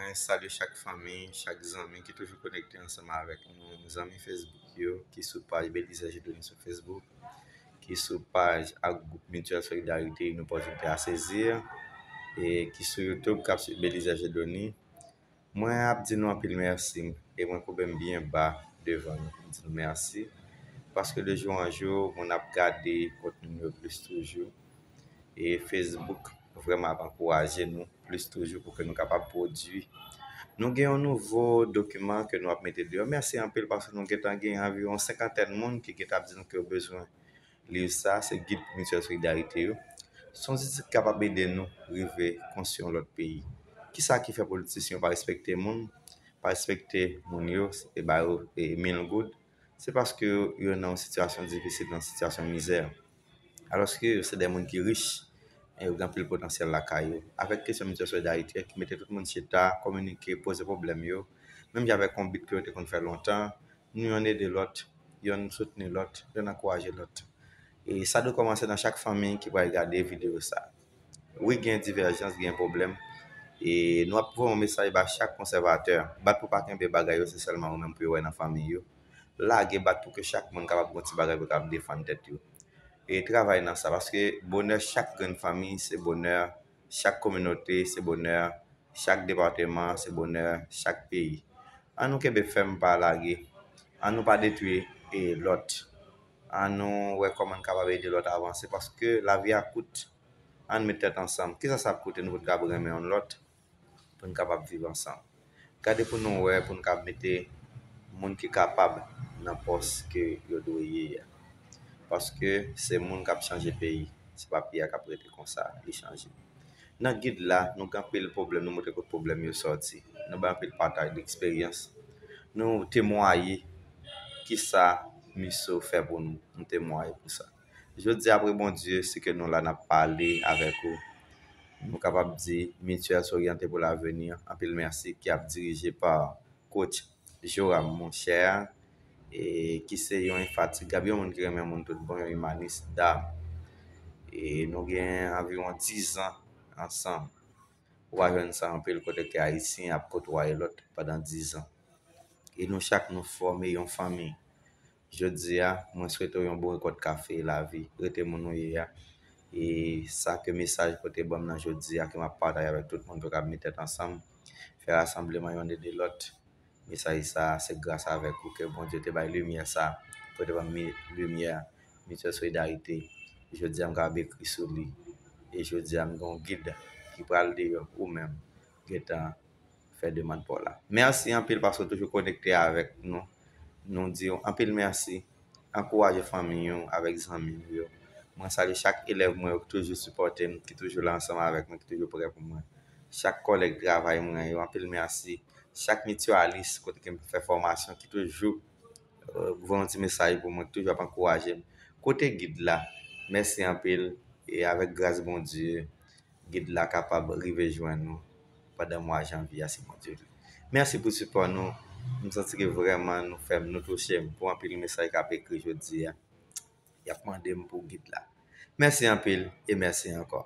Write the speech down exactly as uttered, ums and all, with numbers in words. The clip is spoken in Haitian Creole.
Mwen salye chak fanmi, chak zanmi ki toujou konekte ansanm avèk nou, zanmi Facebook yo, ki sou paj Belizaire Dieudonné sou Facebook, ki sou paj ak gwoup Mityèl Solidarite Une Opportunité à Saisir, e ki sou YouTube k ap swiv Belizaire Dieudonné. Mwen ap di nou anpil mèsi, e mwen koube m byen ba devan nou pou m di nou mèsi, paske de jou an jou, moun ap gade kontni nou yo plis toujou, e Facebook vrèman ap ankouraje nou plis toujou pou ke nou kapab pwodui. Nou gen yon nouvo dokiman ke nou ap mete deyò. Mèsi anpil paske nou gentan gen anviwon senkantèn moun ki gentan ap di nou ke yo bezwen liv sa, se gid pou Mityèl Solidarite yo. Se yon zouti ki kapab ede nou rive konstwi yon lòt peyi. Kisa ki fè politisyen yo pa respekte moun, pa respekte moun yo, e ba yo e mil goud? Se paske yo nan yon sitiyasyon difisil, nan yon sitiyasyon mizè. Alòske yo se de moun ki rich, e yo gen anpil potansyèl lakay yo. Avèk kesyon Mityèl Solidarite ki mete tout moun chita, kominike, poze pwoblèm yo, menm jan avèk yon bit ke yo te konn fè lontan, nou yonn ede lòt, yonn soutni lòt, yonn ankouraje lòt. E sa dwe kòmanse nan chak fanmi ki pral gade videyo sa. Wi, gen divèjans, gen pwoblèm. E nou ap voye yon mesaj ba chak konsèvatè. Bat pou pa kenbe bagay yo, se sèlman yo menm pou yo wè nan fanmi yo. Lage bat pou ke chak moun kapab gen yon ti bagay pou kapab defann tèt yo. E travay nan sa, paske bonè chak grenn fanmi se bonè, chak kominote se bonè, chak depatman se bonè, chak peyi. An nou kenbe fèm, pa lage. An nou pa detwi e lòt. An nou wè kòman n kapab ede lòt avanse, paske lavi a kout. An n met tèt ansanm. Kisa sa ap koute nou pou n kapab renmen youn lòt, pou n kapab viv ansanm? Gade pou nou wè, pou n kapab mete moun ki kapab nan pòs ke yo dwe ye a. Paske se moun k ap chanje peyi. Se pa peyi a k ap rete konsa, li chanje. Nan gid la, nou gen anpil pwoblèm, nou montre kot pwoblèm yo sòti. Nou bay anpil pataj de eksperyans. Nou temwaye kisa MISO fè pou nou. Nou temwaye pou sa. Jodi a, apre Bondye, se ke nou la, n ap pale avèk ou. Nou kapab di Mutuelle S'orienter pour l'avenir, anpil mèsi, ki ap dirije pa coach Joram Monchè, e ki se yon enfatigab, yon moun ki renmen moun tout bon, yon imanis dam. E nou gen anviwon diz an ansanm. Ou va jwenn sa anpil kote ke Ayisyen ap kotwaye lòt pandan diz an. E nou chak nou fòme yon fanmi. Jodi a, mwen swete w yon bon rekòt kafe lavi. Rete moun ou ye a. E sa ke mesaj pote ban m nan jodi a, ke m ap pataje avèk tout moun pou yo kab met tèt ansanm, fè rasanbleman yonn ede lòt. Mesaj sa a, se gras avèk ou ke Bondye te bay limyè sa a, pou te ban m mi-, limyè Mutuelle Solidarité. Jodi a, m kapab ekri sou li. E jodi a, m gen yon gid ki pral deyò, ou menm, gentan fè demann pa w la. Mèsi anpil paske w toujou konekte avèk nou. Nou di w anpil mèsi. Ankouraje fanmi w avèk zanmi w yo. Mwen salye chak elèv mwen yo ki toujou sipòte m, ki toujou la ansanm avèk mwen, ki toujou prè pou mwen. Chak kòlèg travay mwen yo, anpil mèsi. Chak mityalis kote ke m fè fòmasyon ki toujou, euh, voye yon ti mesaj pou mwen, ki toujou ap ankouraje m. Kote gid la? Mèsi anpil. E avèk gras Bondye, gid la kapab rive jwenn nou pandan mwa janvye a, si Bondye vle. Mèsi pou sipò nou. M santi ke vrèman nou fè m, nou touche m pou anpil mesaj k ap ekri jodi a. Y ap mande m pou gid la. Mèsi anpil e mèsi ankò.